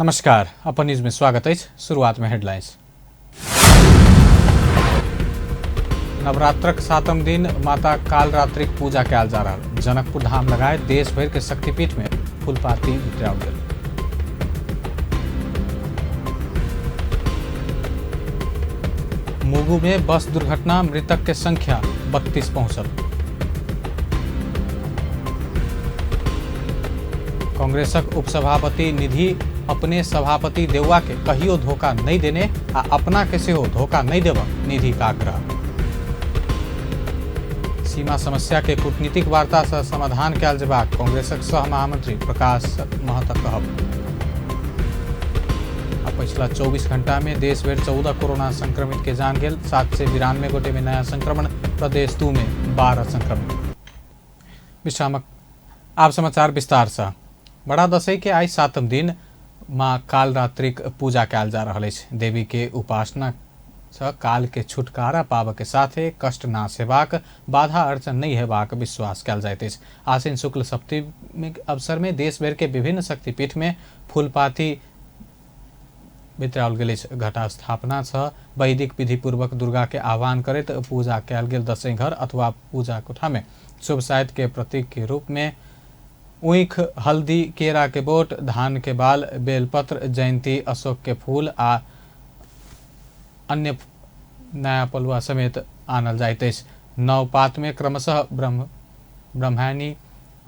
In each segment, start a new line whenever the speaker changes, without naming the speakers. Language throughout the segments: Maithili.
नमस्कार, अपन न्यूज में स्वागत अछि। शुरुआत में हेडलाइंस। नवरात्रक सातम दिन माता कालरात्रिक पूजा कयल जा रहल। जनकपुर धाम लगाए देश भरि के शक्तिपीठ में फूलपाती बितराओल गेल। मुगू में बस दुर्घटना, मृतक के संख्या 32 पहुंचल। कांग्रेसक उपसभापति निधि अपने सभापति देउवा के कहियो धोखा नहीं देने आ अपना के सेहो धोखा नहीं देबऽ निधि का आग्रह। सीमा समस्या के कूटनीतिक वार्ता से समाधान कयल जेबाक कांग्रेसक सह महामंत्री प्रकाश महतक कहब। आ पछिला 24 घंटा में देश भरि 14 कोरोना संक्रमित के जान गेल, 792 गोटे में नया संक्रमण, प्रदेश 2 में 12 संक्रमित। विश्रामक आब समाचार विस्तार से। बड़ा दशई के आइ सातम दिन माँ कालरात्रिक पूजा कयल जा रहल अछि। देवी के उपासना सँ काल के छुटकारा पाबऽ के साथे कष्ट नाश हेबाक, बाधा अड़चन नहि हेबाक विश्वास कयल जाइत अछि। आश्विन शुक्ल सप्तमी के अवसर में देश भरि के विभिन्न शक्तिपीठ में फूलपाती बितराओल गेल अछि। घटा स्थापना सँ वैदिक विधि पूर्वक दुर्गा के आह्वान करैत पूजा कयल गेल दसई घर अथवा पूजा कोठा में शुभ साहित्य के प्रतीक के रूप में ऊख, हल्दी, केरा के बोट, धान के बाल, बेलपत्र, जयंती, अशोक के फूल आ अन्य नया पलुआ समेत आनल जाइत अछि। नव पात में क्रमशः ब्रह्माणी,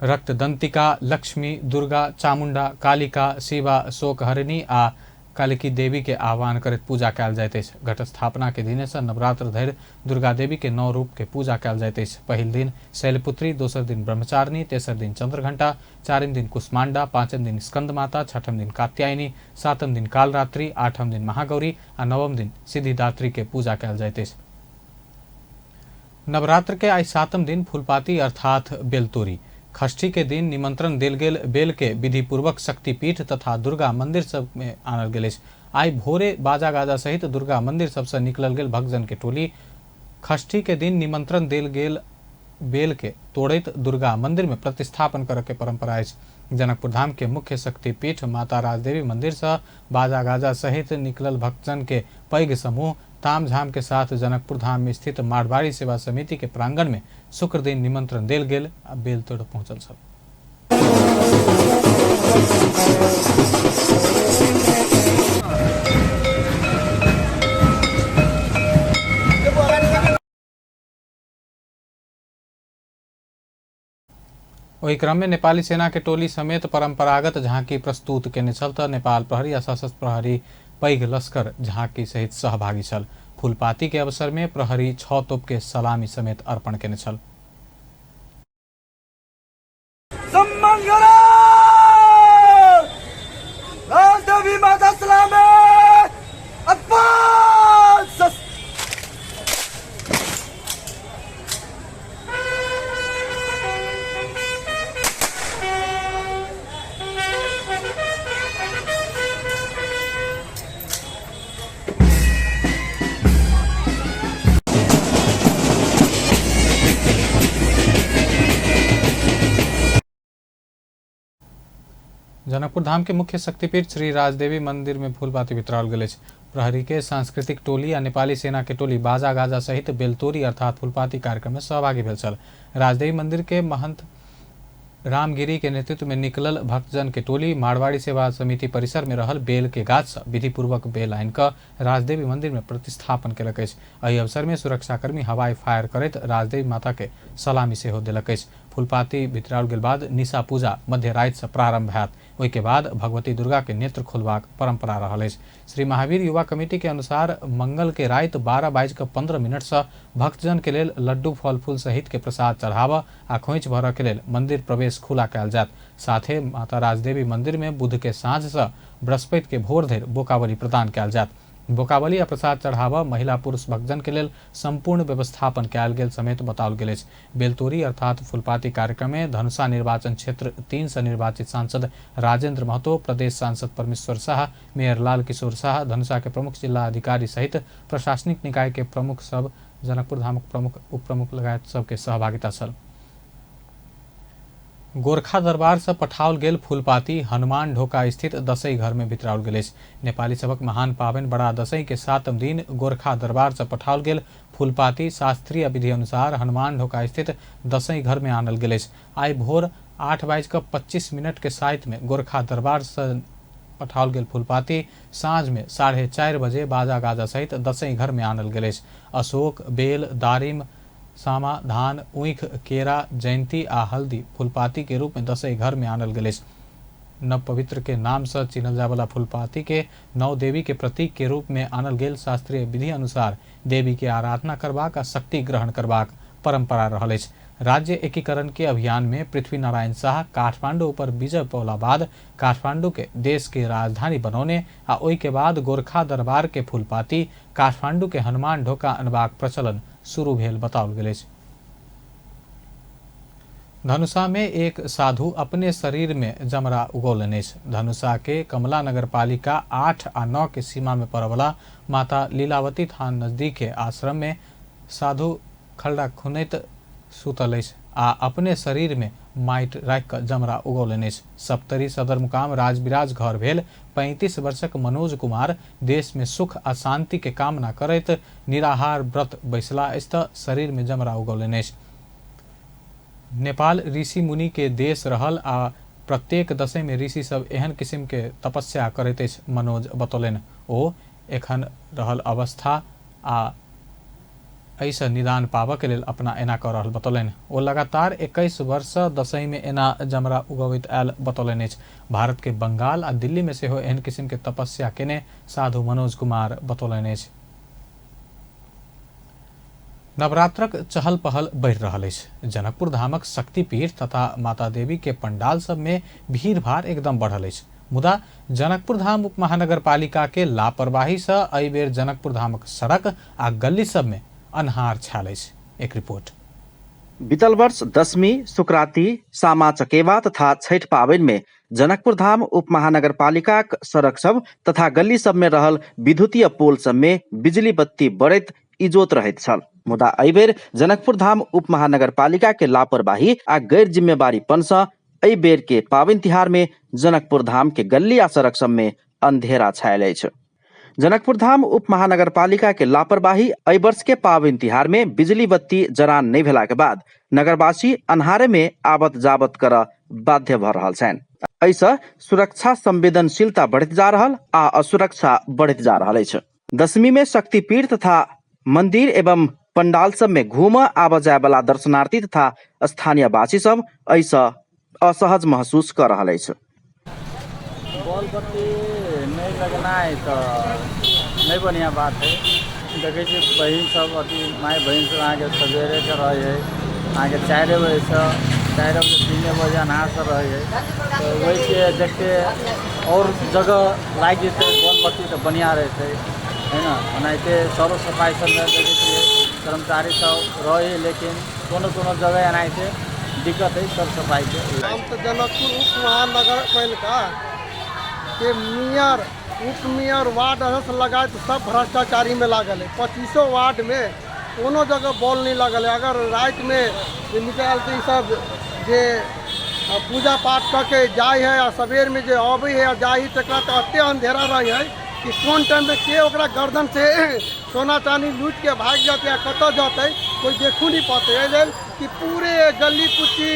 रक्तदंतिका, लक्ष्मी, दुर्गा, चामुंडा, कालिका, शिवा, शोकहरिणी आ कालिकी देवी के आह्वान करैत पूजा कयल जाइत अछि। घट स्थापना के दिने से नवरात्र धरि दुर्गा देवी के नौ रूप के पूजा कयल जाइत अछि। पहिल दिन शैलपुत्री, दोसर दिन ब्रह्मचारिणी, तेसर दिन चंद्रघंटा, चारिम दिन कुष्मांडा, पांचम दिन स्कंद माता, छठम दिन कात्यायनी, सातम दिन कालरात्रि, आठम दिन महागौरी आ नवम दिन सिद्धिदात्री के पूजा कयल जाइत अछि। नवरात्र के आइ सातम दिन फूलपाती अर्थात बेलतोरी। षष्ठी के दिन निमंत्रण देल गेल बेल के विधिपूर्वक शक्तिपीठ तथा दुर्गा मंदिर सब में आनल गेल अछि। आइ भोरे बाजा गाजा सहित दुर्गा मंदिर सब से निकलल गेल भक्तजन के टोली षष्ठी के दिन निमंत्रण देल गेल बेल के तोड़ैत दुर्गा मंदिर में प्रतिस्थापन करऽ के परंपरा अछि। जनकपुर धाम के मुख्य शक्तिपीठ माता राजदेवी मंदिर से बाजा गाजा सहित निकलल भक्तजन के पैघ समूह तामझाम के साथ जनकपुर धाम में स्थित मारवाड़ी सेवा समिति के प्रांगण में शुक्र दिन निमंत्रण देल गेल आ बेल तोड़ पहुंचल छल। ओहि क्रम में नेपाली सेना के टोली समेत परंपरागत झांकी प्रस्तुत केने छल त नेपाल प्रहरी आ सशस्त्र प्रहरी पैघ लश्कर झांकी सहित सहभागी छल। फूलपाती के अवसर में प्रहरी 6 तोप के सलामी समेत अर्पण केने छल।
सम्मान करो राजदेवी माता सलामे अब्बास।
जनकपुर धाम के मुख्य शक्तिपीठ श्री राजदेवी मंदिर में फूलपाती बितराओल गेल अछि। प्रहरी के सांस्कृतिक टोली आ नेपाली सेना के टोली बाजा गाजा सहित बेलतोरी अर्थात फूलपाती कार्यक्रम में सहभागी भेल छल। राजदेवी मंदिर के महंत रामगिरी के नेतृत्व में निकलल भक्तजन के टोली मारवाड़ी सेवा समिति परिसर में रहल बेल के गाछ से विधिपूर्वक बेल आनि कऽ राजदेवी मंदिर में प्रतिस्थापन केलक अछि। एहि अवसर में सुरक्षाकर्मी हवाई फायर करैत राजदेवी माता के सलामी सेहो देलक अछि। फूलपाती बितराओल गेल बाद निशा पूजा मध्य राति से प्रारंभ हैत। ओहि के बाद भगवती दुर्गा के नेत्र खोलबाक परंपरा रहल अछि। श्री महावीर युवा कमेटी के अनुसार मंगल के राति 12:15 से भक्तजन के लेल लड्डू फल फूल सहित के प्रसाद चढ़ाबऽ आ खोइछ भरऽ के लेल मंदिर प्रवेश खुला कयल जायत। साथे माता राजदेवी मंदिर में बुध के साँझ से बृहस्पति के भोर धरि बोकाबली प्रदान कयल जायत। बोकाबली आ प्रसाद चढ़ाबऽ महिला पुरुष भक्तजन के लेल संपूर्ण व्यवस्थापन कयल गेल समेत बताओल गेल अछि। बेलतोरी अर्थात फुलपाती कार्यक्रम में धनुषा निर्वाचन क्षेत्र 3 से निर्वाचित सांसद राजेंद्र महतो, प्रदेश सांसद परमेश्वर शाह, मेयर लाल किशोर शाह, धनुषा के प्रमुख जिला अधिकारी सहित प्रशासनिक निकाय के प्रमुख सब, जनकपुर धामक प्रमुख उप प्रमुख लगायत सबके सहभागिता छल। गोरखा दरबार से पठाओल गेल फूलपाती हनुमान ढोका स्थित दसई घर में भितराओल गेल अछि। नेपाली सभक महान पाबनि बड़ा दसई के 7म दिन गोरखा दरबार से पठाओल गेल फूलपाती शास्त्रीय विधि अनुसार हनुमान ढोका स्थित दसई घर में आनल गेल अछि। आइ भोर 8:25 के साइत में गोरखा दरबार से पठाओल गेल फूलपाती साँझ में 4:30 बजे बाजा गाजा सहित दसई घर में आनल गेल अछि। अशोक, बेल, दारिम, सामा, धान, ऊख, केरा, जयंती आ हल्दी फूलपाती के रूप में दसई घर में आनल गेल अछि। नव पवित्र के नाम से चिन्हल जाय वाला फूलपाती के नौ देवी के प्रतीक के रूप में आनल गेल शास्त्रीय विधि अनुसार देवी के आराधना करबाक आ शक्ति ग्रहण करबाक परंपरा रहल अछि। राज्य एकीकरण के अभियान में पृथ्वी नारायण शाह काठमांडू पर विजय पौला बाद काठमांडू के देश के राजधानी बनौने आ ओहि के बाद गोरखा दरबार के फूलपाती काठमांडू के हनुमान ढोका अनबाक प्रचलन शुरू भेल बताओल गेल अछि। धनुषा में एक साधु अपने शरीर में जमरा उगौलनि अछि। धनुषा के कमला नगरपालिका 8 आ 9 के सीमा में पड़वला माता लीलावती थान नजदीक के आश्रम में साधु खलड़ा खुनैत सुतल अछि आ अपने शरीर में माटि राखि कऽ जमरा उगौलनि अछि। सप्तरी सदरमुकाम राजविराज घर भेल 35 वर्षक मनोज कुमार देश में सुख आ शांति के कामना करैत निराहार व्रत बैसला अछि तऽ शरीर में जमरा उगौलनि अछि। नेपाल ऋषि मुनि के देश रहल आ प्रत्येक दशैं में ऋषि सब एहन किस्म के तपस्या करैत अछि मनोज बतौलनि। ओ एखन रहल अवस्था आ एहिसँ निदान पाबऽ के लेल अपना एना कऽ रहल बतौलनि। ओ लगातार 21 वर्ष दशैं में एना जमरा उगबैत आयल बतौलनि अछि। भारत के बंगाल आ दिल्ली में सेहो एहन किस्म के तपस्या केने साधु मनोज कुमार बतौलनि अछि। नवरात्रक चहल पहल बढ़ि रहल अछि। जनकपुर धामक शक्तिपीठ तथा माता देवी के पंडाल सब में भीड़ भाड़ एकदम बढ़ल अछि। मुदा जनकपुर धाम उप महानगरपालिका के लापरवाही से एहि बेर जनकपुर धामक सड़क आ गली सब में अन्हार छायल अछि। एक रिपोर्ट।
बीतल वर्ष दशमी, सुकराती, सामा चकेवा तथा छठ पाबनि में जनकपुर धाम उप महानगरपालिकाक सड़क सब तथा गली सब में रहल विद्युतीय पोल सब में बिजली बत्ती बढ़ैत इजोत रहैत छल। मुदा एहि बेर जनकपुर धाम उप महानगरपालिका के लापरवाही आ गैर जिम्मेवारीपन सँ एहि बेर के पाबनि तिहार में जनकपुर धाम के गली आ सड़क सब में अंधेरा छायल अछि। जनकपुर धाम उप महानगरपालिका के लापरवाही एहि वर्ष के पाबनि तिहार में बिजली बत्ती जरान नहि भेला के बाद नगरवासी अन्हारे में आवत जावत करऽ बाध्य भऽ रहल छनि। एहिसँ सुरक्षा संवेदनशीलता बढ़ैत जा रहल आ असुरक्षा बढ़ैत जा रहल अछि। दशमी में शक्तिपीठ तथा मंदिर एवं पंडाल सब में घूमऽ आबऽ जाय वाला दर्शनार्थी तथा स्थानीयवासी सब एहिसँ असहज महसूस कऽ रहल अछि।
बॉल बत्ती नहि लगनाइ तऽ नहि बढ़िआँ बात हइ। देखै छियै बहिन सब अथी माय बहिन सब अहाँके सवेरेके रहै हइ, अहाँके 4 बजेसँ 4 बजे 3 बजे अन्हारसँ रहै हइ, तऽ ओहिके देखते आओर जगह लागि जेतै बॉल बत्ती तऽ बढ़िआँ रहितै है ने। ओनाहिते सरो सफाइ सबमे देखै छियै कर्मचारी सब रहै हइ, लेकिन कोनो कोनो जगह एनाहिते दिक्कत है सर सफाई के।
हम तऽ जनकपुर उप महानगरपालिका के मेयर, उप मेयर, वार्ड अध्यक्ष लगायत सब भ्रष्टाचारी में लागल है। 25 वार्ड में कोनो जगह बॉल नहीं लागल है। अगर रात में जे निकल के सब जे पूजा पाठ करके जाए है आ सवेर में जे अबै है आ जाए है तकरा तो एते अंधेरा रहे है कि कोन टाइम में के ओकरा गर्दन से सोना चांदी लूट के भागि जेतै आ कतऽ जेतै कोई देखू नहीं पतै। एहि लेल कि पूरे गली कुची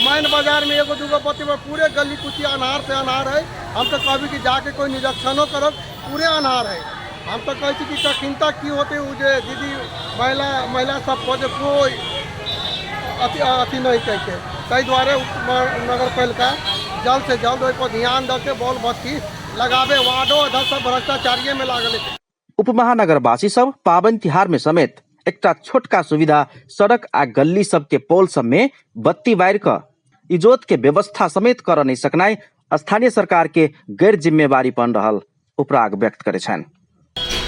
मैन बाजार में एगो दूगो बत्ती पर पूरे गली कुची अन्हार से अन्हार है। हम तो कहबी कि जाके कोई निरीक्षणों करब, पूरे अन्हार है। हम तो कहै छी कि कखिनता की होतै ओ जे दीदी महिला महिला सब पर जे कोई अथी अथी नहीं कैके, ताहि दुआरे नगरपालिका जल्द से जल्द ओहि पर ध्यान दऽ के बॉल बत्ती लगाबे। वार्डो अध्यक्ष सब भ्रष्टाचारिये में लागल है।
उपमहानगरवासी सब पाबनि तिहार में समेत एकटा छोटका सुविधा सड़क आ गली सब के पोल सब में बत्ती बारि कऽ इजोत के व्यवस्था समेत करऽ नहीं सकनाइ स्थानीय सरकार के गैर जिम्मेवारीपन रहल उपराग व्यक्त करै छनि।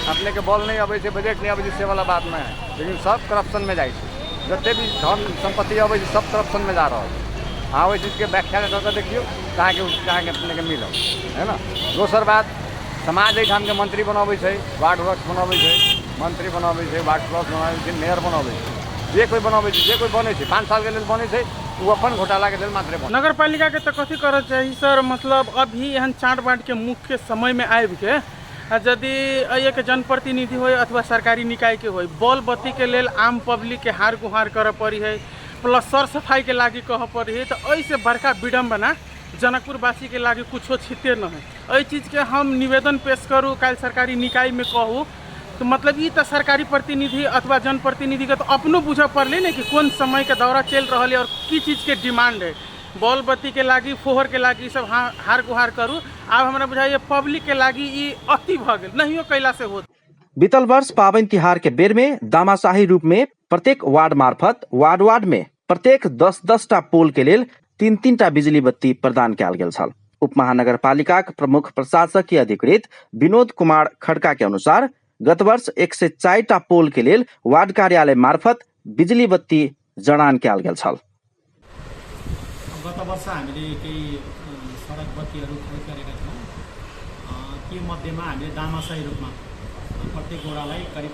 अपने के बॉल नहीं अबै छै, बजट नहीं अबै छै, से वाला बात नहीं है, लेकिन सब करप्शन में जाइ छै। जते भी धन संपत्ति अबै छै सब करप्शन में जा रहल छै। अहाँ ओहि चीजके व्याख्या कऽ कऽ देखियौ तऽ अहाँके अपनेके मिलत है ने। दोसर बात, समाज एहिठामके मंत्री बनबै छै, वार्ड अध्यक्ष बनबै छै, मंत्री बनबै छै, वार्ड सदस्य बनबै छै, मेयर बनबै छै, जे कोइ बनबै छै, जे कोइ बनै छै 5 सालके लेल बनै छै, ओ अपन घोटालाके लेल मात्रे बनल।
नगरपालिकाके तऽ कथी करऽ चाही सर, मतलब अभी एहन चाँट बाँटके मुख्य समयमे आबिके यदि एहिके जनप्रतिनिधि होइ अथवा सरकारी निकायके होइ, बॉल बत्तीके लेल आम पब्लिकके हार गुहार करऽ पड़ी है, प्लस सर सफाइके लागि कहऽ पड़ी है, तऽ एहिसँ बड़का विडम्बना जनकपुरवासीके लागि कुछो छिते न है। एहि चीजके हम निवेदन पेश करू, काल्हि सरकारी निकायमे कहू, तऽ मतलब ई तऽ सरकारी प्रतिनिधि अथवा जनप्रतिनिधिके तऽ अपनो बुझऽ पड़लै ने कि कोन समयके दौरा चलि रहल है आओर की चीजके डिमांड है। बॉल बत्तीके लागि, फोहरके लागि ई सब हार गुहार करू। आब हमरा बुझाइए पब्लिकके लागि ई अति भऽ गेल, नहियो कयलासँ होत।
बीतल वर्ष पाबनि तिहार के बेर में दामाशाही रूप में प्रत्येक वार्ड मार्फत वार्ड वार्ड में प्रत्येक 10-10 टा पोल के लेल 3-3 टा बिजली बत्ती प्रदान कयल गेल छल। उप महानगरपालिकाक प्रमुख प्रशासकीय अधिकृत विनोद कुमार खड़का के अनुसार गत वर्ष 104 टा पोल के लेल वार्ड कार्यालय मार्फत बिजली बत्ती जडान कयल गेल छल।
गत वर्ष हामीले केही सडक बत्तीहरू खरिद गरेका थियौँ। त्यो मध्येमा हामीले दामाशाही रूपमा प्रत्येक वडालाई करिब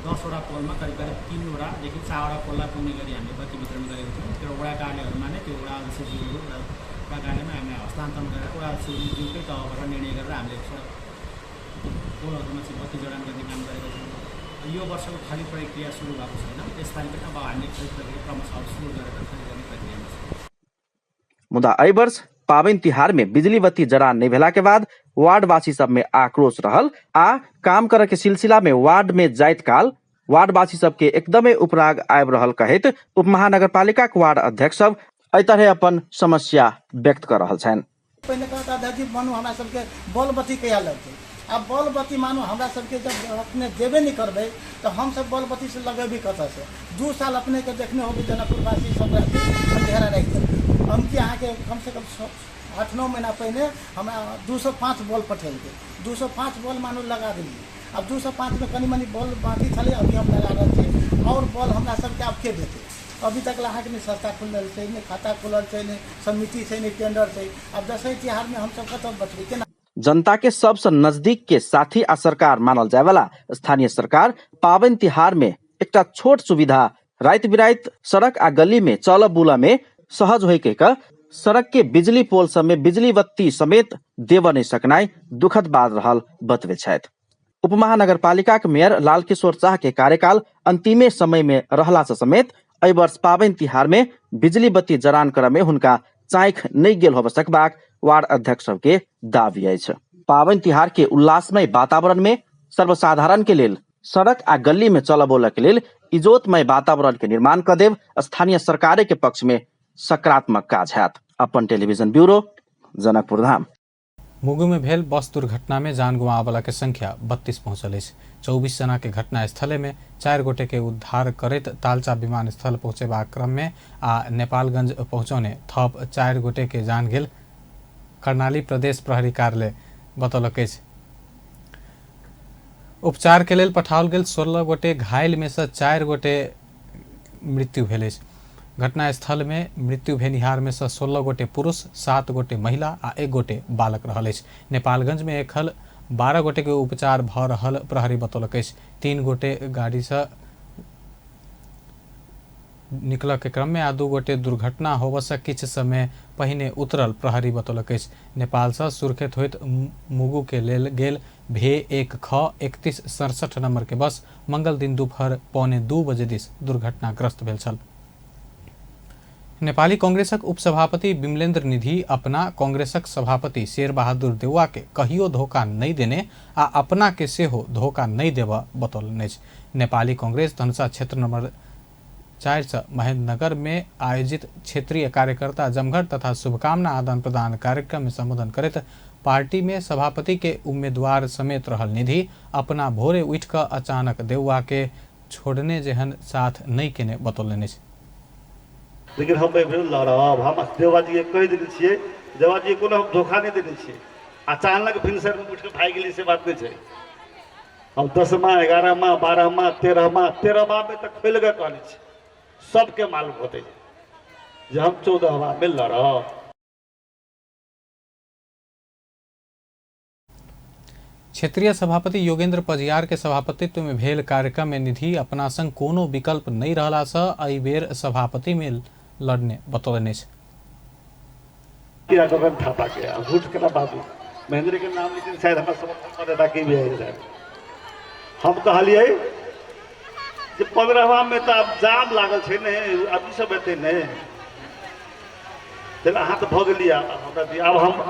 10वटा पोलमा करिब करिब 3वटादेखि 4वटा पोललाई पुग्ने गरी हामीले बत्ती वितरण गरेको थियौँ। त्यो वडा कार्यालयहरूमा नै त्यो वडा अध्यक्षज्यूहरू वडा कार्यालयमा हामीले हस्तान्तरण गरेर वडा अध्यक्षज्यूकै तहबाट निर्णय गरेर हामीले सडक पोलहरूमा चाहिँ बत्ती जडान गर्ने काम गरेका थियौँ। यो वर्षको खरिद प्रक्रिया सुरु भएको छैन, यसपालि पनि अब हामीले खरिद प्रक्रिया क्रमशः सुरु गरेर खरिद गर्ने प्रक्रियामा छौँ।
मुदा एहि वर्ष पाबनि तिहार में बिजली बत्ती जड़ान नहीं भेला के बाद वार्डवासी सब में आक्रोश रहल आ काम करे के सिलसिला में वार्ड में जाइत काल वार्डवासी सबके एकदमै उपराग आबि रहल कहैत उप महानगरपालिका के वार्ड अध्यक्ष सब एहि तरहे अपन समस्या व्यक्त कर रहल छनि।
पहिने कहता अध्यक्ष जी मानू हमरा सबके बॉल बत्ती कहिया लगतै, आब बॉल बत्ती मानू हमरा सबके जब अपने देबे नहीं करबै तऽ हमसब बॉल बत्ती से लगेबी कतऽसँ। 2 साल अपने के देखने होबै जनकपुरवासी सब अंधेरा राखि देलकै। हम कि अहाँके कमसँ कम 8-9 महीना पहिने हमरा 205 बॉल पठेलकै, 205 बॉल मानू लगा देलियै। आब 205 में कनि मनि बॉल बाकी छलै, अभी हम लगा रहल छी और बॉल हमरा सबके आब के देतै। अभी तक अहाँके नहि संस्था खुलल छै, नहि खाता खुलल छै, नहि समिति छै, नहि टेंडर छै। आब दसैँ तिहारमे हमसब कतऽ बचबै केना।
जनता के सबसे नजदीक के साथी आ सरकार मानल जाय वाला स्थानीय सरकार पाबनि तिहार में एकटा छोट सुविधा राति बिराति सड़क आ गली में चलऽ बुलऽ में सहज होय के सड़क के बिजली पोल सब में बिजली बत्ती समेत देबऽ नहीं सकनाइ दुखद बात रहल बतबै छथि। उप महानगरपालिका के मेयर लालकिशोर शाह के कार्यकाल अंतिमे समय में रहला से समेत एहि वर्ष पाबनि तिहार में बिजली बत्ती जड़ान करऽ में हुनका चाँखि नहि गेल होबऽ सकबाक वार्ड अध्यक्ष सबके दावी अछि। पाबनि तिहार के उल्लासमय वातावरण में सर्वसाधारण के लेल सड़क आ गली में चलऽ बोलऽ के लेल इजोतमय वातावरण के निर्माण कऽ देब स्थानीय सरकारे के पक्ष में सकारात्मक काज हैत। अपन टेलीविजन ब्यूरो, जनकपुर धाम।
मुगु में भेल बस दुर्घटना में जान गुमाबला के संख्या 32 पहुंचल अछि। 24 जना के घटनास्थले में 4 गोटे के उद्धार करैत तालचा विमानस्थल पहुंचेबाक क्रम में आ नेपालगंज पहुंचौने थप 4 गोटे के जान गेल कर्णाली प्रदेश प्रहरी कार्यालय बतौलक अछि। उपचार के लेल पठाओल गेल 16 गोटे घायल में से 4 गोटे मृत्यु भेल अछि। घटनास्थल में मृत्यु भेनिहार में से 16 गोटे पुरुष, 7 गोटे महिला आ 1 गोटे बालक रहल अछि। नेपालगंज में एखल 12 गोटे के उपचार भ रहल प्रहरी बतौलक अछि। 3 गोटे गाड़ी से निकलऽ के क्रम में आ 2 गोटे दुर्घटना होबऽ से किछु समय पहिने उतरल प्रहरी बतौलक अछि। नेपाल से सुर्खेत होइत मुगु के लेल गेल भे 1 ख 3167 नंबर के बस मंगल दिन दोपहर 1:45 बजे दिस दुर्घटनाग्रस्त भेल छल। नेपाली कांग्रेसक उपसभापति विमलेन्द्र निधि अपना कांग्रेसक सभापति शेर बहादुर देउवा के कहियो धोखा नहीं देने आ अपना के सेहो धोखा नहीं देबऽ बतौलनि अछि। नेपाली कांग्रेस धनुषा क्षेत्र नंबर 4 से महेंद्रनगर में आयोजित क्षेत्रीय कार्यकर्ता जमघट तथा शुभकामना आदान प्रदान कार्यक्रम में संबोधन करैत पार्टी में सभापति के उम्मीदवार समेत रहल निधि अपना भोरे उठि कऽ अचानक देउवा के छोड़ने जेहन साथ नहीं केने बतौलनि अछि।
लेकिन हम एहि बेर लड़ब, हम देउवा जी के कहि देने छियै, देउवा जी के कोनो हम धोखा नहि देने छियै। अचानक भिनसरमे उठि कऽ भागि गेलियै से बात नहि छै। हम 10मा 11मा 12मा 13मा 13मामे तऽ खोलि कऽ कहने छी, सबके मालूम होतै जे हम 14मामे लड़ब।
क्षेत्रीय सभापति योगेंद्र पजियार के सभापतित्व में भेल कार्यक्रम में निधि अपना संग कोनो विकल्प नहीं रहला से एहि बेर सभापति में लड्ने बतौलनि अछि।
गगन थापा के झूठ केना बाबू महेंद्र के नाम लेकिन शायद हमरा समर्थन करे ताकि भी आइ हम कहलियै जे 15वां में तो आब जाम लागल छै ने, आब ई सब हेतै ने, तऽ अहाँ तऽ भऽ गेलियै हमरा।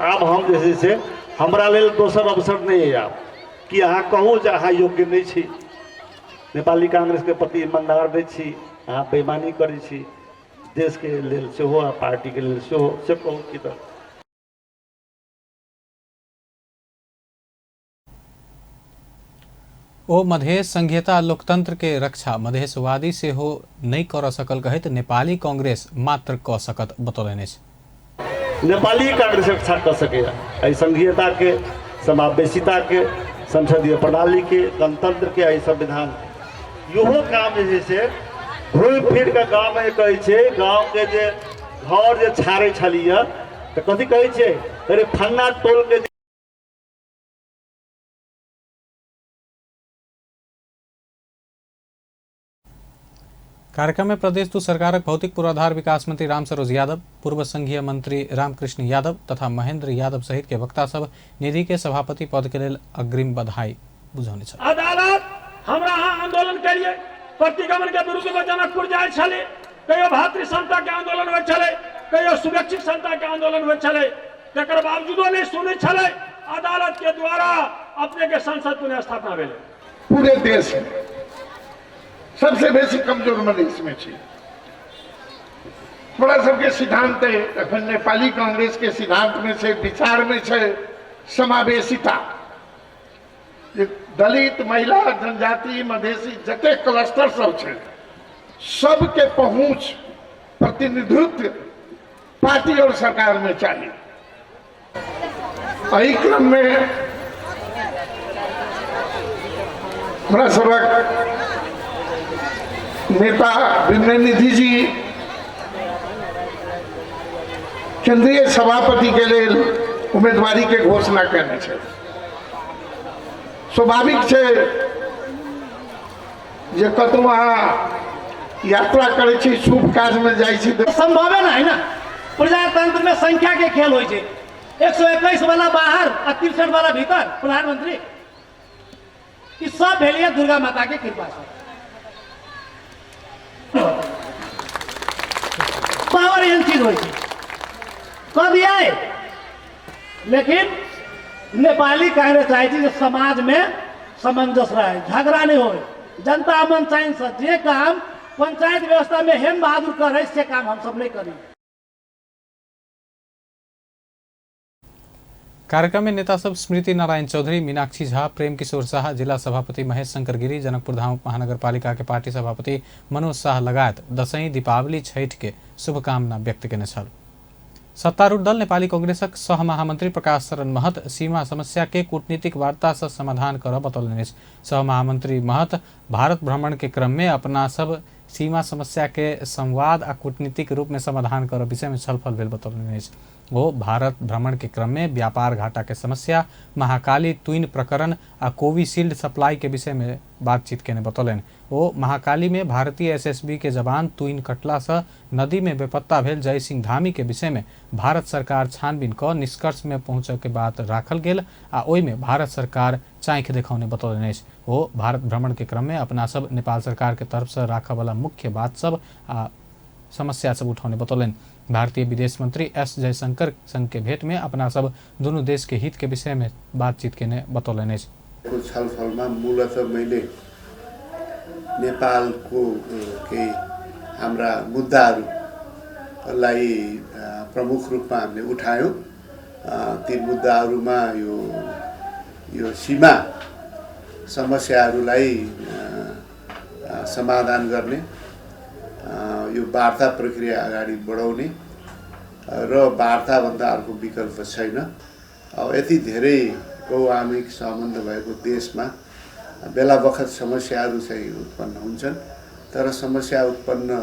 आब हम जे छै से हमरा लेल दोसर अवसर नहि अइ आब कि अहाँ कहू जे अहाँ योग्य नहि छी, नेपाली कांग्रेसके प्रति ईमानदार नहि छी, अहाँ बेईमानी करै छी देशके लेल सेहो आ पार्टीके लेल सेहो, से कहू कि तऽ।
ओ मधेश संघीयता लोकतंत्र के रक्षा मधेशवादी सेहो नहि कर सकल कहैत नेपाली कांग्रेस मात्र क सकत बतौलनि अछि।
नेपाली कांग्रेस रक्षा कऽ सकैए एहि संघीयताके, समावेशिताके, संसदीय प्रणालीके, गणतंत्रके, एहि संविधान। इहो काम जे छै से घुमि फिर कऽ गाँवमे कहै छै, गाँवके जे घर जे छाड़ै छलियै तऽ कथी कहै छै, अरे फन्ना टोलके।
कार्यक्रम में प्रदेश दू सरकारक भौतिक पूर्वाधार विकास मंत्री रामसरोज यादव, पूर्व संघीय मंत्री रामकृष्ण यादव तथा महेंद्र यादव सहित के वक्ता सब निधि के सभापति पद के लेल अग्रिम बधाई बुझौने छल।
अदालत हमरा अहाँ आंदोलन करिए, प्रतिगमन के विरुद्ध में जनकपुर जाय छलै, कहियो भातृ समता के आंदोलन होइ छलै, कहियो सुरक्षित समता के आंदोलन होइ छलै, तकर बावजूदो नहीं सुनै छलै। अदालत के द्वारा अपने के संसद पुनः स्थापना भेलै।
पूरे देश में सबसे बेसी कमजोर मधेश में छी। हमरा सबके सिद्धांत है, अखन नेपाली कांग्रेस के सिद्धांत में छै, विचार में छै समावेशिता। दलित, महिला, जनजाति, मधेसी जते क्लस्टर सब छै सबके पहुंच प्रतिनिधित्व पार्टी और सरकार में चाहिए। एहि क्रम में हमरा सबक नेता विनय निधि जी केंद्रीय सभापति के लेल उम्मीदवारी के घोषणा करने छै। स्वाभाविक छै जे कतौ अहाँ यात्रा करै छी, शुभ काज में जाइ छी,
संभवे नहीं ना। प्रजातंत्र में संख्या के खेल होइ छै। 121 वाला बाहर आ 63 वाला भीतर प्रधानमंत्री, ई सब भेलिए दुर्गा माता के कृपा से। पावर एहन चीज होइ छै कह दिया, लेकिन नेपाली कांग्रेस चाहे छी जे समाज में सामंजस्य रहे, झगड़ा नहीं हो, जनता अमन चैन से जे काम पंचायत व्यवस्था में हेम बहादुर करे से काम हम सब नहीं करी।
कार्यक्रम में नेता सब स्मृति नारायण चौधरी, मीनाक्षी झा, प्रेम किशोर शाह, जिला सभापति महेश शंकर गिरी, जनकपुर धाम महानगर पालिका के पार्टी सभापति मनोज शाह लगायत दसैँ, दीपावली, छठ के शुभकामना व्यक्त केने छल। सत्तारूढ़ दल नेपाली कांग्रेसक सह महामंत्री प्रकाश शरण महत सीमा समस्या के कूटनीतिक वार्ता से समाधान करब बतौलनि अछि। सह महामंत्री महत भारत भ्रमण के क्रम में अपना सब सीमा समस्या के संवाद आ कूटनीतिक रूप में समाधान करब विषय में छलफल भेल बतौलनि अछि। ओ भारत भ्रमण के क्रम में व्यापार घाटा के समस्या, महाकाली तुइन प्रकरण आ कोविशील्ड सप्लाई के विषय में बातचीत केने बतौलनि। ओ महाकाली में भारतीय एसएसबी के जवान तुइन कटला से नदी में बेपत्ता भेल जय सिंह धामी के विषय में भारत सरकार छानबीन क निष्कर्ष में पहुँचय के बात राखल गेल आ ओहि में भारत सरकार चाँखि देखौने बतौलनि अछि। ओ भारत भ्रमण के क्रम में अपना सब नेपाल सरकार के तरफ से राखऽ वाला मुख्य बात सब आ समस्या सब उठौने बतौलनि। भारतीय विदेश मंत्री एस जयशंकर संग के भेंट में अपना सब दुनू देश के हित के विषय में बातचीत केने बतौलनि अछि।
छलफलमा मूलतः मैले नेपालको केही हाम्रा मुद्दाहरूलाई प्रमुख रूपमा हामीले उठायौँ। ती मुद्दाहरूमा यो यो सीमा समस्याहरूलाई समाधान गर्ने, यो वार्ता प्रक्रिया अगाडि बढाउने र वार्ताभन्दा अर्को विकल्प छैन। अब यति धेरै बहुआमिक सम्बन्ध भएको देशमा बेला बखत समस्याहरू चाहिँ उत्पन्न हुन्छन्, तर समस्या उत्पन्न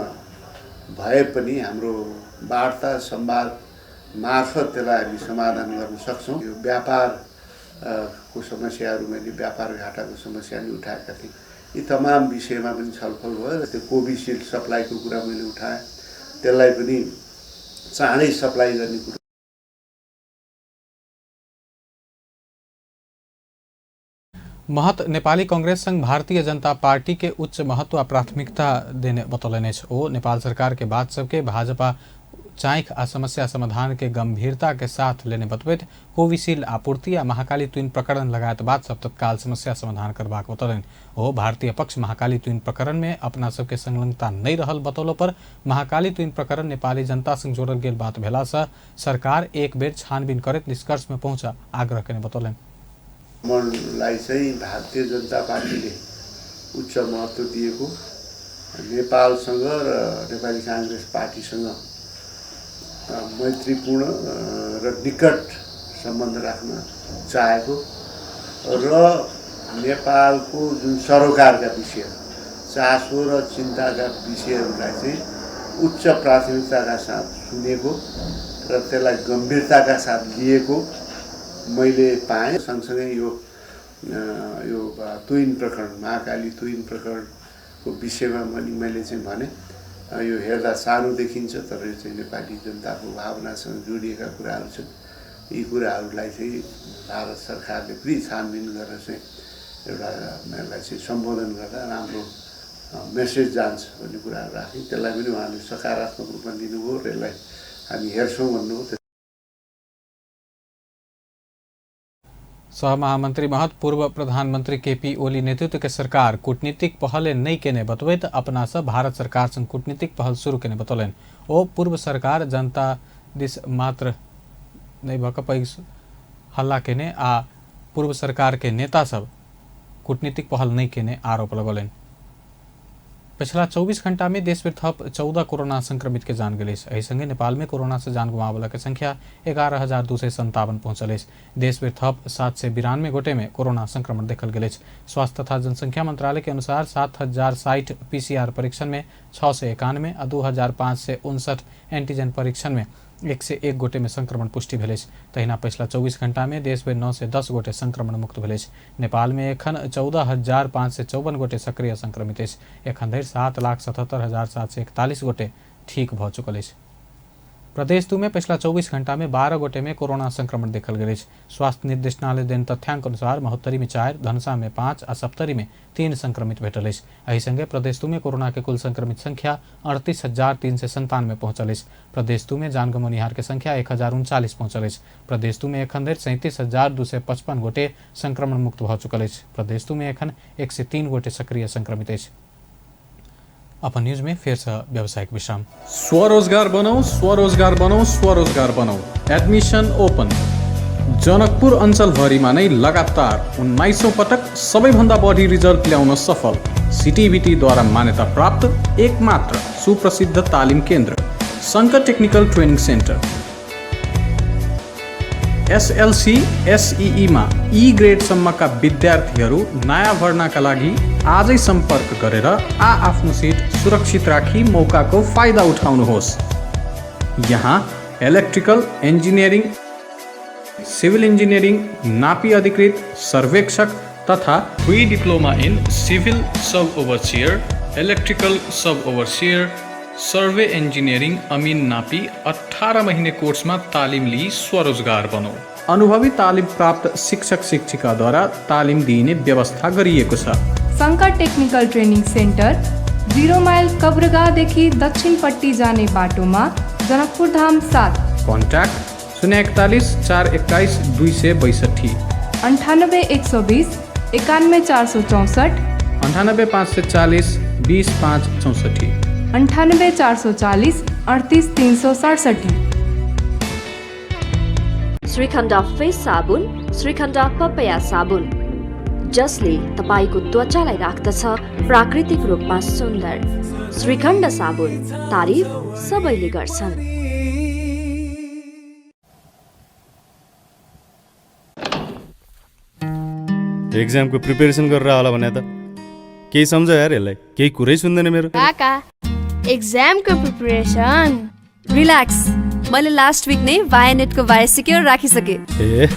भए पनि हाम्रो वार्ता संवाद मार्फत त्यसलाई हामी समाधान गर्न सक्छौँ। यो व्यापार को समस्याहरू मैले व्यापार घाटाको समस्या पनि उठाएका थिएँ। यी तमाम विषयमा पनि छलफल भयो र त्यो कोभिसिल्ड सप्लाईको कुरा मैले उठाएँ। त्यसलाई पनि चाँडै सप्लाई गर्ने कुरो।
महत नेपाली कांग्रेस संग भारतीय जनता पार्टी के उच्च महत्व आ प्राथमिकता देने बतौलनि अछि। ओ नेपाल सरकार के बात सबके भाजपा चाँखि आ समस्या समाधान के गंभीरता के साथ लेने बतबैत कोविशील्ड आपूर्ति आ महाकाली तुइन प्रकरण लगायत बात सब तत्काल समस्या समाधान करबाक बतौलनि। ओ भारतीय पक्ष महाकाली तुइन प्रकरण में अपना सबके संलग्नता नहि रहल बतौलो पर महाकाली तुइन प्रकरण नेपाली जनता संग जोड़ल गेल बात भेला सँ सरकार एक बेर छानबीन करैत निष्कर्ष में पहुँच आग्रह केने बतौलनि।
मनलाई चाहिँ भारतीय जनता पार्टीले उच्च महत्व दिएको, नेपालसँग र नेपाली काङ्ग्रेस पार्टीसँग मैत्रीपूर्ण र निकट सम्बन्ध राख्न चाहेको र नेपालको जुन सरोकारका विषय, चासो र चिन्ताका विषयहरूलाई चाहिँ उच्च प्राथमिकताका साथ सुनेको र त्यसलाई गम्भीरताका साथ लिएको मैले पाएँ। सँगसँगै यो यो तुइन प्रकरण, महाकाली तुइन प्रकरणको विषयमा पनि मैले चाहिँ भने यो हेर्दा सानो देखिन्छ तर यो चाहिँ नेपाली जनताको भावनासँग जोडिएका कुराहरू छन्। यी कुराहरूलाई चाहिँ भारत सरकारले पनि छानबिन गरेर चाहिँ एउटा यसलाई चाहिँ सम्बोधन गर्दा राम्रो मेसेज जान्छ भन्ने कुराहरू राखेँ। त्यसलाई पनि उहाँले सकारात्मक रूपमा लिनुभयो र यसलाई हामी हेर्छौँ भन्नुभयो।
सहमहामन्त्री महत पूर्व प्रधानमन्त्री केपी ओली नेतृत्व के सरकार कूटनीतिक पहल नहीं केने बतबैत अपना सब भारत सरकार संग कूटनीतिक पहल शुरू केने बतौलनि। ओ पूर्व सरकार जनता दिस मात्र नहीं भऽ कऽ पैघ हल्ला केने आ पूर्व सरकार के नेता सब कूटनीतिक पहल नहीं केने आरोप लगौलनि। पिछला 24 घंटा में देश में थप 14 कोरोना संक्रमित के जान गेल अछि। एहि संगे नेपाल में कोरोना से जान गुमावला के संख्या 11,257 पहुंचल अछि। देश में थप 792 गोटे में कोरोना संक्रमण देखल गेल अछि। स्वास्थ्य तथा जनसंख्या मंत्रालय के अनुसार 7,060 पीसीआर परीक्षण में 691 आ 2,559 एंटीजन परीक्षण में 101 गोटे में संक्रमण पुष्टि भेल अछि। तहिना पछिला 24 घंटा में देश में 910 गोटे संक्रमण मुक्त भेल अछि। नेपाल में एखन 14,554 गोटे सक्रिय संक्रमित अछि। एखन धरि 7,77,741 गोटे ठीक भऽ चुकल अछि। प्रदेश 2 में पिछला 24 घंटा में 12 गोटे में कोरोना संक्रमण देखल गेल अछि। स्वास्थ्य निर्देशनालय देन तथ्यांक अनुसार महोत्तरी में 4, धनुषा में 5 आ सप्तरी में 3 संक्रमित भेटल अछि। एहि संगे प्रदेश 2 में कोरोना के कुल संक्रमित संख्या 38,397 पहुंचल अछि। प्रदेश 2 में जान गमौनिहार के संख्या 1,039 पहुंचल अछि। प्रदेश 2 में एखन धरि 37,255 गोटे संक्रमण मुक्त भऽ चुकल अछि। प्रदेश 2 में एखन 103 गोटे सक्रिय संक्रमित अछि। अपन न्यूज में फिर से व्यावसायिक विश्राम। स्वरोजगार बनाऊ, स्वरोजगार बनाऊ, स्वरोजगार बनाऊ। Admission open. जनकपुर अञ्चलभरिमा नै लगातार 19औं पटक सबैभन्दा बढी रिजल्ट ल्याउन सफल सिटिइभिटीद्वारा मान्यता प्राप्त एकमात्र सुप्रसिद्ध तालिम केन्द्र Shankar technical training centre. SLC एसईईमा ई ग्रेडसम्मका विद्यार्थीहरू नयाँ भर्नाका लागि आजै सम्पर्क गरेर आ आफ्नो सिट सुरक्षित राखी मौकाको फाइदा उठाउनुहोस्। यहाँ इलेक्ट्रिकल इन्जिनियरिङ, सिभिल इन्जिनियरिङ, नापी अधिकृत, सर्वेक्षक तथा pre diploma in civil sub overseer, electrical sub overseer, survey engineering अमिन नापी 18 महिने कोर्समा तालिम लिई स्वरोजगार बनौ। अनुभवी तालिम प्राप्त शिक्षक शिक्षिकाद्वारा तालिम दिइने व्यवस्था गरिएको छ।
Shankar technical training centre, 0 mile कब्रगादेखि दक्षिणपट्टि जाने बाटोमा, जनकपुर धाम 7।
कन्ट्याक्ट 041 421 262,
98 120 91 464,
98 540 20 564,
98 440 38 367।
श्रीखण्ड फेस साबुन, श्रीखण्ड पपया साबुन, जसले तपाईको त्वचालाई राख्दछ प्राकृतिक रूपमा सुन्दर। श्रीखण्ड साबुन, तारिफ सबैले गर्छन्।
एक्जामको प्रिपेरेसन गरेर होला भने त केही सम्झ यार, यसलाई केही कुरै सुन्दैन मेरो।
काका, एक्जामको प्रिपरेसन?
रिल्याक्स, मैले लास्ट विक नै भायानेटको भाया सिक्योर राखिसके।
ए,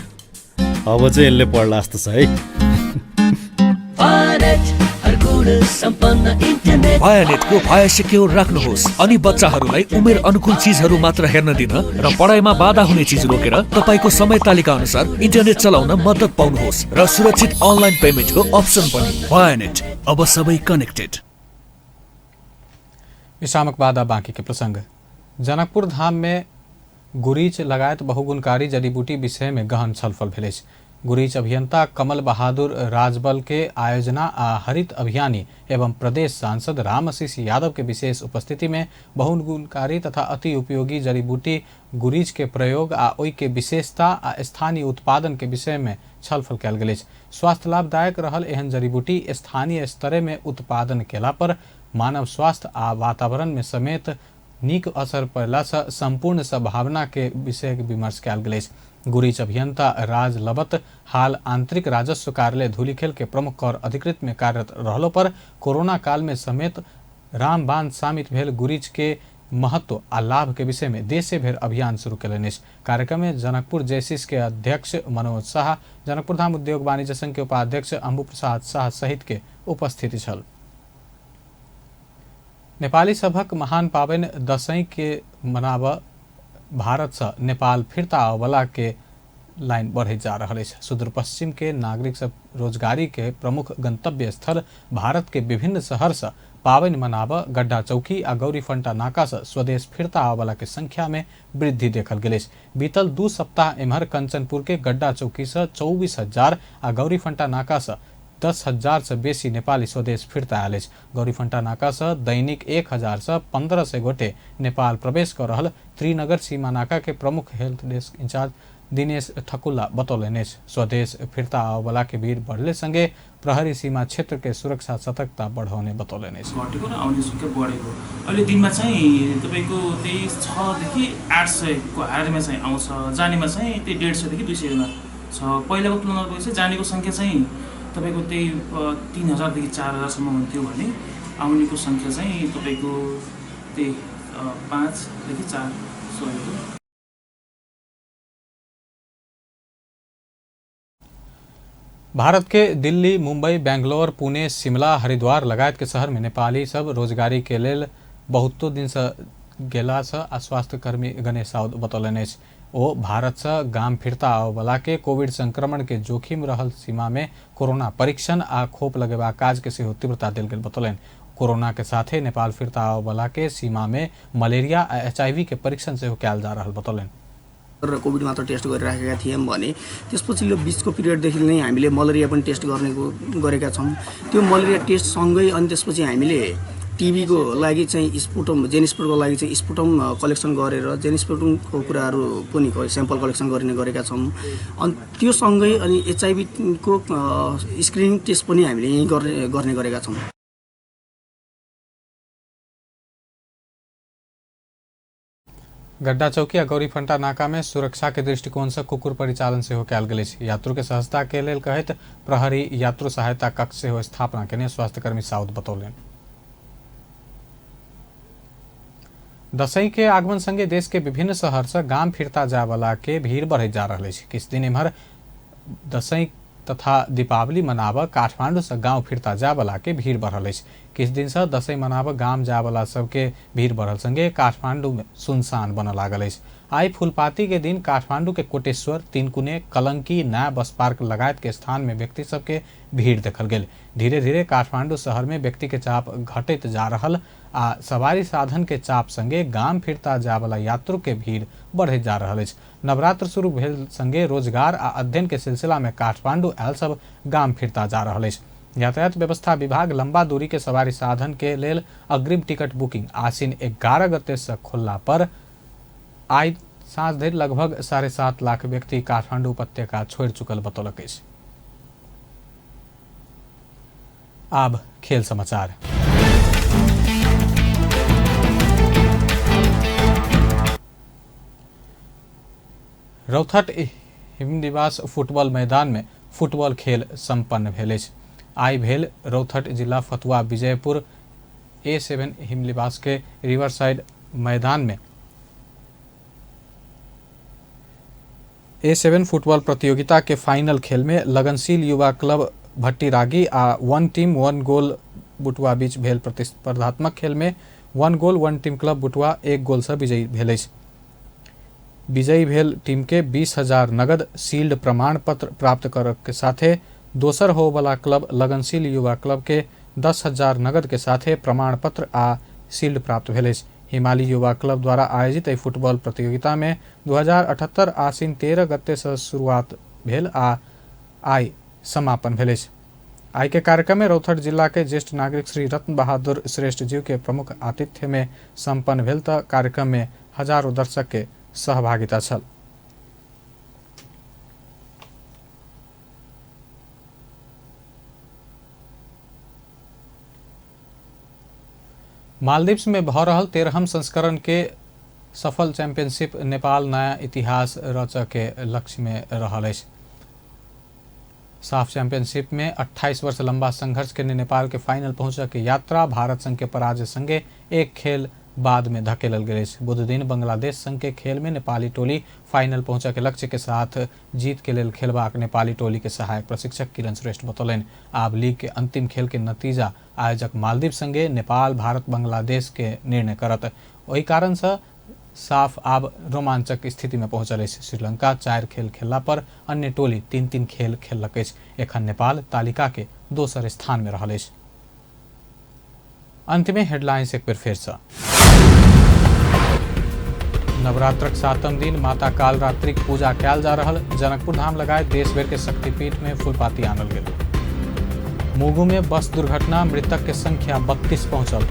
अब चाहिँ यसले पढ्ला जस्तो छ है।
भायानेट, हर कुरा। गुण सम्पन्न इन्टरनेट।
भायानेटको भाया सिक्योर राख्नुहोस् अनि बच्चाहरूलाई उमेर अनुकूल चिजहरू मात्र हेर्न दिन र पढाइमा बाधा हुने चिज रोकेर तपाईँको समय तालिका अनुसार इन्टरनेट चलाउन मद्दत पाउनुहोस् र सुरक्षित अनलाइन पेमेन्टको अप्सन पनि। भायानेट, अब सबै कनेक्टेड।
विश्रामक बाद बाँकी के प्रसंग। जनकपुर धाम में गुरीच लगायत बहुगुणकारी जड़ीबूटी विषय में गहन छलफल भेल अछि। गुरीच अभियंता कमल बहादुर राजबल के आयोजना आ हरित अभियानी एवं प्रदेश सांसद रामआशीष यादव के विशेष उपस्थिति में बहुगुणकारी तथा अति उपयोगी जड़ीबूटी गुरीच के प्रयोग आ ओहि के विशेषता आ स्थानीय उत्पादन के विषय में छलफल कयल गेल अछि। स्वास्थ्य लाभदायक रहल एहन जड़ीबूटी स्थानीय स्तरे में उत्पादन केला पर मानव स्वास्थ्य आ वातावरण में समेत नीक असर पड़लासँ संपूर्ण सद्भावना के विषय के विमर्श कयल गेल अछि। गुरीच अभियंता राज लबत हाल आंतरिक राजस्व कार्यालय धूलिखेल के प्रमुख कर अधिकृत में कार्यरत रहलो पर कोरोना काल में समेत रामबाण सामित भेल गुरीच के महत्व आ लाभ के विषय में देशे भरि अभियान शुरू कयलनि अछि। कार्यक्रम में जनकपुर जेसिस के अध्यक्ष मनोज शाह, जनकपुर धाम उद्योग वाणिज्य संघ के उपाध्यक्ष अम्बु प्रसाद शाह सहित के उपस्थिति छल। नेपाली सभक महान पाबनि दसैँ के मनाब भारत से नेपाल फिरता आबयवला के लाइन बढ़ैत जा रहल अछि। सुदूर पश्चिम के नागरिक सब रोजगारी के प्रमुख गंतव्य स्थल भारत के विभिन्न शहर से पाबनि मनाब गड्ढा चौकी आ गौरीफंटा नाका से स्वदेश फिरता आबयवला के संख्या में वृद्धि देखल गेल अछि। बीतल 2 सप्ताह एम्हर कंचनपुर के गड्ढा चौकी से 24,000 आ गौरीफंटा नाका से 10,000 से बेसी नेपाली स्वदेश फिरता आयल अछि। गौरीफंटा नाका से दैनिक 1,000 से 1,500 गोटे नेपाल प्रवेश कर रहल त्रिनगर सीमा नाका के प्रमुख health desk in charge Dinesh Thakulla बतौलनि अछि। स्वदेश फिरता आबयवला के भीड़ बढ़ले संगे प्रहरी सीमा क्षेत्र के सुरक्षा सतर्कता बढ़ाउने बतौलनि अछि।
घटेको र आउने सङ्ख्या बढेको अहिले दिनमा चाहिँ तपाईँको त्यही 6 देखि 800 को हाराहारीमा चाहिँ आउँछ, जानेमा चाहिँ त्यही 150 देखि 200 छ। पहिलाको तुलनामा चाहिँ जानेको सङ्ख्या चाहिँ तपाईँको त्यही 3,000 देखि 4,000 सम्म हुन्थ्यो भने आउनेको सङ्ख्या चाहिँ तपाईँको त्यही 5 देखि 400।
भारत के दिल्ली, मुंबई, बेंगलोर, पुणे, शिमला, हरिद्वार लगायत के शहर में नेपाली सब रोजगारी के लेल बहुतो दिन से गेला से आ स्वास्थ्यकर्मी गणेश साउद बतौलनि अछि। ओ भारत से गाम फिरता आबयवला के कोविड संक्रमण के जोखिम रहल सीमा में कोरोना परीक्षण आ खोप लगेबाक काज के सेहो तीव्रता देल गेल बतौलनि। कोरोना के साथे नेपाल फिरता आबयवला के सीमा में मलेरिया आ HIV के परीक्षण सेहो कयल जा रहल बतौलनि।
र कोभिड मात्र टेस्ट गरिराखेका थियौँ भने त्यसपछि यो बिचको पिरियडदेखि नै हामीले मलेरिया पनि टेस्ट गर्ने गरेका छौँ। त्यो मलेरिया टेस्टसँगै अनि त्यसपछि हामीले टिबीको लागि चाहिँ स्पुटम, जेनिस्पुटको लागि चाहिँ स्पुटम कलेक्सन गरेर जेनिस्पुटमको कुराहरू पनि स्याम्पल कलेक्सन गर्ने गरेका छौँ। अनि त्यो सँगै अनि एचआइभीको स्क्रिनिङ टेस्ट पनि हामीले यहीँ गर्ने गरेका छौँ।
गड्ढा चौकी आ गौरीफंटा नाका में सुरक्षा के दृष्टिकोण से कुकुर परिचालन सेहो कयल गेल अछि। यात्रु के सहजता के लेल कहैत प्रहरी यात्रु सहायता कक्ष सेहो स्थापना केने स्वास्थ्यकर्मी साउद बतौलनि। दसैँ के आगमन संगे देश के विभिन्न शहर से गाम फिरता जायवला के भीड़ बढ़ैत जा रहल अछि। किछु दिन एम्हर दसैँ तथा दीपावली मनाब काठमांडू से गाँव फिरता जायवला के भीड़ बढ़ल अछि। किछु दिन से दसैँ मनाब गाम जायवला सबके भीड़ बढ़ल संगे काठमांडू में सुनसान बनऽ लागल अछि। आई फूलपाती के दिन काठमांडू के कोटेश्वर, तिनकुने, कलंकी, नया बस पार्क लगायत के स्थान में व्यक्ति सबके भीड़ देखल गेल। धीरे धीरे काठमांडू शहर में व्यक्ति के चाप घटैत जा रहल आ सवारी साधन के चाप संगे गाम फिरता जायवला यात्रु के भीड़ बढ़ैत जा रहल अछि। नवरात्र शुरू भेल संगे रोजगार आ अध्ययन के सिलसिला में काठमांडू आयल सब गाम फिरता जा रहल अछि। यातायात व्यवस्था विभाग लंबा दूरी के सवारी साधन के लेल अग्रिम टिकट बुकिंग आश्विन 11 गते से खुलला पर आई साँझ धरि लगभग 7.5 लाख व्यक्ति काठमांडू उपत्यका छोड़ि चुकल बतौलक अछि। आब खेल समाचार। रौथट हिमनिवास फुटबॉल मैदान में फुटबॉल खेल संपन्न भेल अछि। आई भेल रौथट जिला फतुआ विजयपुर A7 हिमनिवास के रिवर साइड मैदान में A7 football प्रतियोगिता के फाइनल खेल में लगनशील युवा क्लब भट्टी रागी आ 1 टीम 1 गोल बुटवा बीच भेल प्रतिस्पर्धात्मक खेल में 1 गोल 1 टीम क्लब बुटवा 1 गोल से विजयी भेल अछि। विजयी भेल टीम के 20,000 नगद सील्ड प्रमाण पत्र प्राप्त करक के साथे दोसर होवला क्लब लगनशील युवा क्लब के 10,000 नगद के साथे प्रमाण पत्र आ सील्ड प्राप्त भेल अछि। हिमाली युवा क्लब द्वारा आयोजित एहि फुटबॉल प्रतियोगिता में 2078 आश्विन 13 गते से शुरुआत भेल आ आइ समापन भेल अछि। आइ के कार्यक्रम में रौतहट जिला के ज्येष्ठ नागरिक श्री रत्न बहादुर श्रेष्ठ जीव के प्रमुख आतिथ्य में संपन्न भेल त कार्यक्रम में हजारों दर्शक के सहभागिता छल। मालदीव्स में भऽ रहल 13हम संस्करण के सफल चैंपियनशिप नेपाल नया इतिहास रचऽ के लक्ष्य में रहल अछि। साफ चैंपियनशिप में 28 वर्ष लंबा संघर्ष के नेपाल के फाइनल पहुंचऽ के यात्रा भारत संघ के पराजय संगे एक खेल बाद में धकेलल गेल अछि। बुध दिन बांग्लादेश संघ के खेल में नेपाली टोली फाइनल पहुंचऽ के लक्ष्य के साथ जीत के लेल खेलबाक नेपाली टोली के सहायक प्रशिक्षक किरण श्रेष्ठ बतौलनि। आब लीग के अंतिम खेल के नतीजा आयोजक मालदीव संगे नेपाल, भारत, बांग्लादेश के निर्णय करत। ओहि कारण से साफ आब रोमांचक स्थिति में पहुंचल अछि। श्रीलंका 4 खेल खेलला पर अन्य टोली 3-3 खेल खेललक अछि। एखन नेपाल तालिका के दोसर स्थान में रहल अछि। अंत में हेडलाइंस एक बेर फेर से। नवरात्रक 7म दिन माता कालरात्रिक पूजा कयल जा रहल। जनकपुर धाम लगायत देश भर के शक्तिपीठ में फूलपाती आनल गेल। मुगू में बस दुर्घटना, मृतक के संख्या 32 पहुंचल।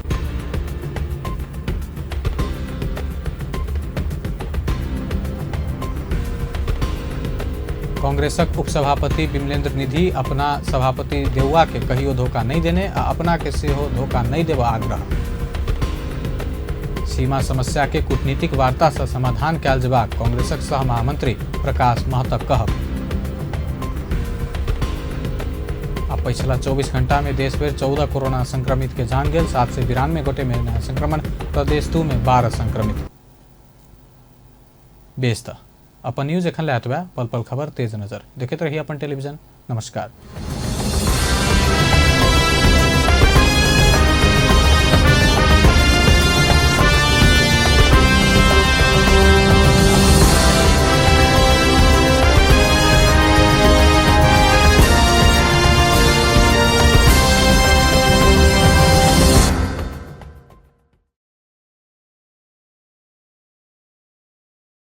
कांग्रेसक उपसभापति विमलेंद्र निधि अपना सभापति देउवा के कहियो धोखा नहीं देने आ अपना के सेहो धोखा नहीं देवा आग्रह। सीमा समस्या के कूटनीतिक वार्ता से समाधान कयल जेबाक कांग्रेसक सह महामंत्री प्रकाश महतक कहब। आ पछिला 24 घंटा में देश भरि 14 कोरोना संक्रमित के जान गेल। 792 गोटे में नया संक्रमण, प्रदेश 2 में 12 संक्रमित। बेस त अपन न्यूज एखन लए एतबे। पल पल खबर तेज नजर देखैत रही अपन टेलीविजन। नमस्कार।